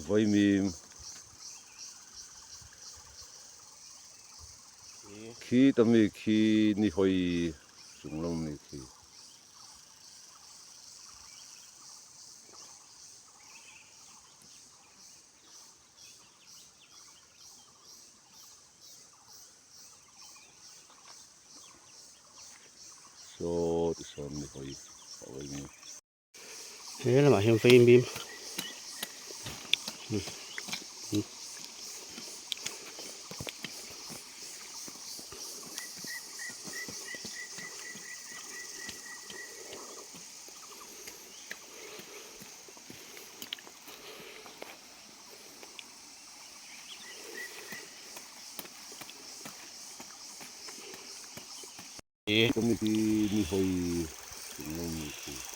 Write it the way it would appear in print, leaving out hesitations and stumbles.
Vaimim khi ta mi khi ni hawi chung lam mi khi. Saw ti sawn ni hawi a vaimim. He lamah hian vaimim Ka mi hi ni hawi chung lo mi khi.